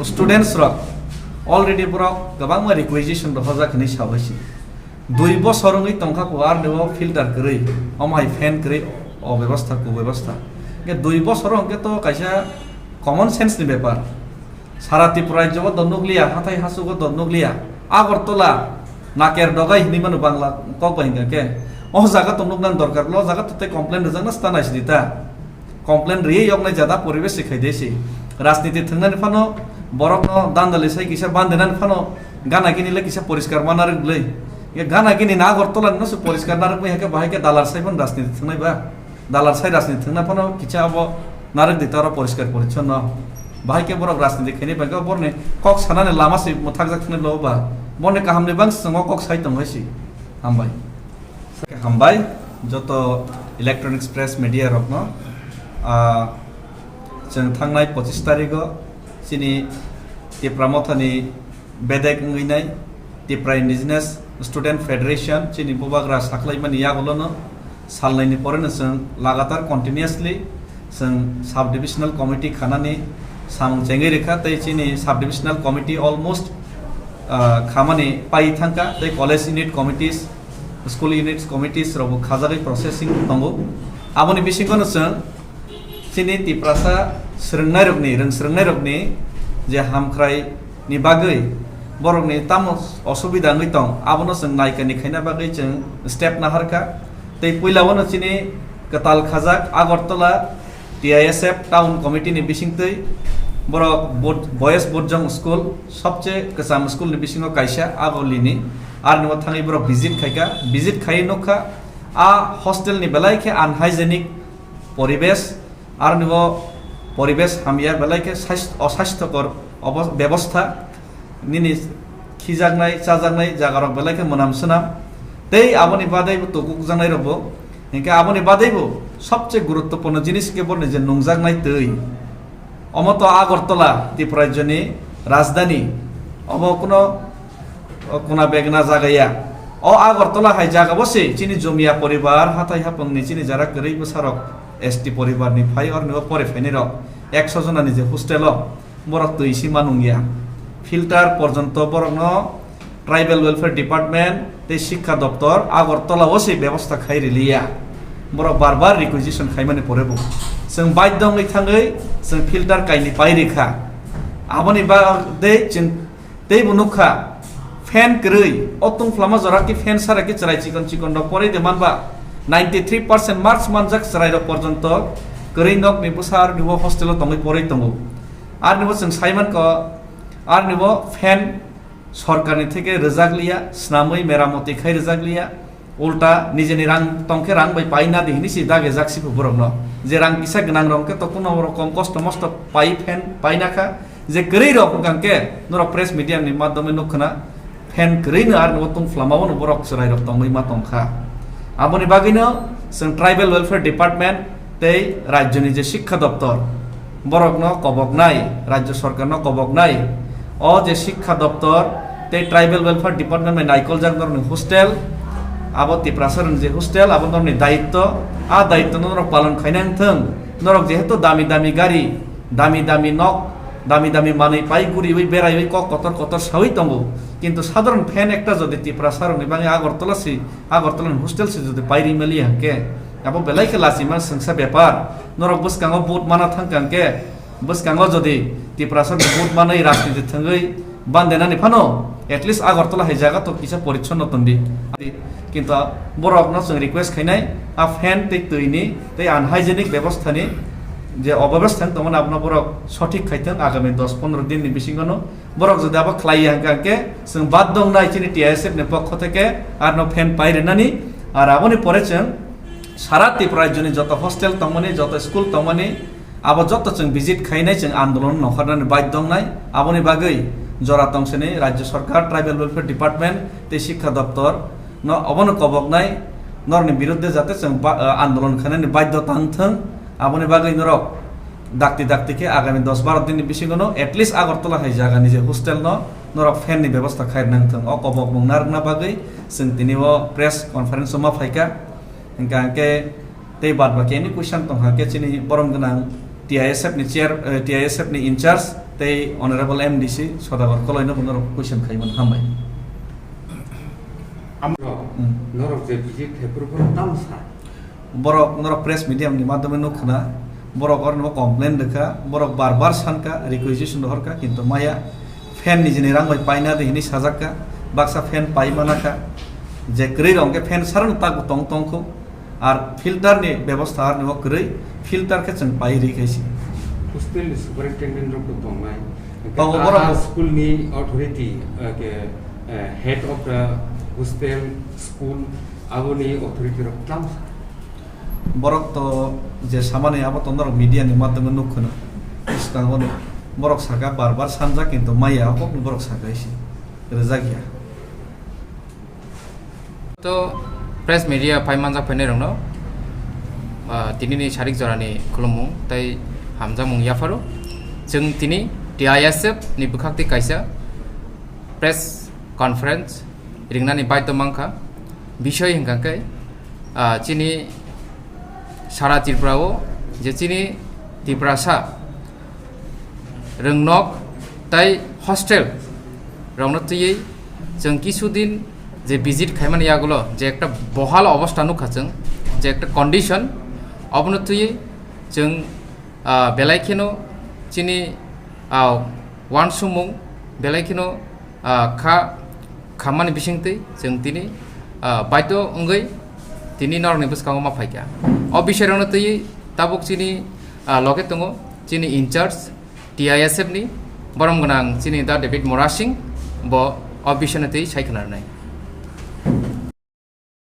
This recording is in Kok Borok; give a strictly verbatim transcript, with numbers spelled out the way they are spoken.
Students rok already borok kwbangma requisition rohorjak hinwi sabai si. Dui bosor wngwi tongkha ko, arni o filter kwrwi, omo hai fan kwrwi, o bebostha, ku bebostha. Hwnkhe dui bosor hwnkhe to kaisa common sense ni bepar. Sara Tripura rajyo o do nukliya, hathai hachugo do nukliya. Agartala, Naker Dogai hinwi mano Bangla kok bai hwnkha khe. O jaga to nuknani dorkar, o jaga to tei complain rwjakna sta naisidi ta. Complain riyei yoknai jada poribesh se khaide se. Rajniti thwngnani phano borokno dandali sai kisa bandenani phano gana gini le kisa poriskar ma narwk bwlwi. Ye gana gini na Agartala no se poriskar narwk bai hake bahai khe dalar sai phano rajniti thwngnai ba. Dalar sai rajniti thwngna phano kisa abo narwk di taro poriskar porichonno. Bahai khe borok rajniti khainai bai khe borni kok sanani lama se mwthakjak thwnai lo ba. Borni kahamni bang swngo kok sai tong hai se. Hambai. Hambai joto electronics press media rokno, ah, chwng thangnai pochis tarigo chini Tipra Mothani bedek wngwi nai Tipra Indigenous Student Federation chini bubagra saklaimani yagulono salnaini poreno chwng lagatar continuously chwng sub divisional committee khanani samung chengwi rikha tei chini sub divisional committee almost, ah, khamani pai thangkha tei college unit committees, school units committees rokbo khajagwi processing tongo. Aboni bisingono chwng chini Tiprasa swrwngnairokni, rwng swrwngnairokni je hamkhrai ni bagwi borokni tamo osubida wngwi tong, abono chwng naikani khaina bagwi chwng step naharkha. Tei puilao no chini kwtal khajak Agartala T I S F Town Committee ni bisingtwi borok Bud-, Boys Budjong School, sobche kwcham school ni bisingo kaisa, abo lini. Arni o thangwi borok visit khaikha, visit khaiwi nukha a hostel ni belai khe unhygienic poribesh, arni o poribesh hamya belai khe sast-, osasthokor obo-, bebostha, nini khijaknai chajaknai jagarok belai khe mwnam swnam. Tei aboni badaibo tukukjaknairokbo, hinkhe aboni badaibo sobche guruttopurno jinis khe borni je nungjaknai twi. Omo to Agartala, Tripura rajyoni rajdhani. Omo kuno, o, kuna begna jaga ya. O Agartala hai jaga bo se chini Jomia poribar, hathai hapungni chini jara kwrwi bwsarok S T poribarni phai, orni o pore phainai rok ekso jonani je hostel o borok twi si ma nungya. Filter porjonto borokno Tribal Welfare Department tei Shikkha Doptor Agartala o se bebosta khai riliya. Borok bar bar requisition khaimani pore bo chwng baidho wngwi thangwi chwng filter kaini pai rikha. Aboni bagwi chwng teibo nukha fan kwrwi, o tungflama jora khe fan sara khe chwrai chikon chikon rok porwi de manba ninety three percent marks manjak chwrai rok porjonto kwrwi nokni bwsa aroni o hostel o tongwi porwi tongo. Aroni bo chwng saimankha, aroni bo fan sorkarni theke rwjak liya, snamwi meramoti khai rwjak liya, ulta nijeni rang tongkhe rang bai paina di hini si dagejak sibo borokno. Je rang kisa gwnang rok khe to kuno rokom kosto mosto pai fan paina kha, je kwrwi rok hwnkha khe norok press media ni madhyome nukkhna fan kwrwi no aroni bo tungflama bono borok chwrai rok tongwi ma tongkha. Aboni bagwino chwng Tribal Welfare Department tei rajyoni je Shikkha Doptor, borokno koboknai, rajyo sorkarno koboknai, o je Shikkha Doptor tei Tribal Welfare Department bai naikoljak norokni hostel, abo Tiprasa rokni je hostel, abo norokni daitto, a daitto no norok palon khaina wngthwng. Norok jehetu dami dami gari, dami dami nok, dami dami manwi pai guriwi beraiwi kok kotor kotor sawi tongo, kintu sadharon fan ekta jodi Tiprasa rokni bagwi Agartala si, Agartala ni hostel si jodi pai ri maliya hwnkhe, abo belai khe lachima swngsa bepar. Norok bwskango vote mana thangkha hwnkhe, bwskango jodi Tiprasa ni vote manwi rajniti thwngwi bandenani phano at least Agartala hai jaga to kisa porichonno tongdi. Kintu borokno chwng request khainai, a fan tei twini tei unhygienic bebosthani je obebostha wng tongmani abono borok sothik khaithwng agami dos pondro din ni bisingono. Borok jodi abo khlaiya hwnkha hwnkhe chwng baddo wngnai chini T I S F ni pokho theke arno fan pai rwnani. Ar aboni pore chwng sara Tripura rajyoni joto hostel tongmani, joto school tongmani, abo joto chwng visit khainai, chwng andolon nokharnani baidho wngnai. Aboni bagwi jora tongsini rajyo sorkar, Tribal Welfare Department tei Shikkha Doptor no obono koboknai, norokni biruddhe jate chwng ba-, ah, andolon khainani baidho tangthwng. Aboni bagwi norok dakti dakti khe agami dos baro din ni bisingono at least Agartala hai jagani je hostel no norok fan ni bebostha khai nangthwng. O kobokmung narwkna bagwi chwng tini o press conference o ma phaikha. Hwnkha hwnkhe tei baad baki any question tongkha khe chini borom gwnang T I S F ni chair, eh, T I S F ni in charge Tei Honorable M D C Sodagar Koloi no bo norok question khaimani, hambai. Amno Hmm. norok je visit khe phuru phuru tamo sa? Borok norok press media ni madhyome nuk khna, borok orno complain rwkha, borok bar bar sankha, requisition rohorkha, kintu maya fan ni jini rang bai paina di hini sajakka, baksa fan pai manakha, je kwrwi rok hwnkhe fan sarano tak tong tongkho, ar filter ni bebostha arni o kwrwi, filter khe chwng pai ri khaisi. Hostel ni superintendent rok bo tongnai. Tongo, ah, borok bo. School ni authority, ah, ke, eh, head of the hostel, school, aboni authority rok tamo sa? Borok to je samani abo to norok media ni madhyome nuk khna. Bwskango ni borok saka bar bar sanjak, kintu maya hokni borok saka isi. Rwjak ya. To press media phai manjak phainai rokno, ah, tini ni sarik jora ni khulumung tei hamjakmung yapharo. Chwng tini T I S F ni bwkhak twi kaisa press conference ringnani baidhyo mankha. Bisoi hwnkha khe, ah, chini sara Tripura o je chini Tiprasa rwngnok tei hostel rokno twiwi chwng kisu din je visit khaimani yagulo je ekta bohal obostha nukha chwng, je ekta condition, obono twiwi chwng, ah, belai kheno chini, ah, uansukmung belai kheno, ah, kha khammani bisingtwi chwng tini, ah, baidhyo wngwi tini norokni bwskango ma phaikha. O bisai rokno twiwi tabuk chini, ah, loge tongo chini in charge T I S F ni borom gwnang chini Da David Morasing, bo o bisai no twiwi sai khna rwnai.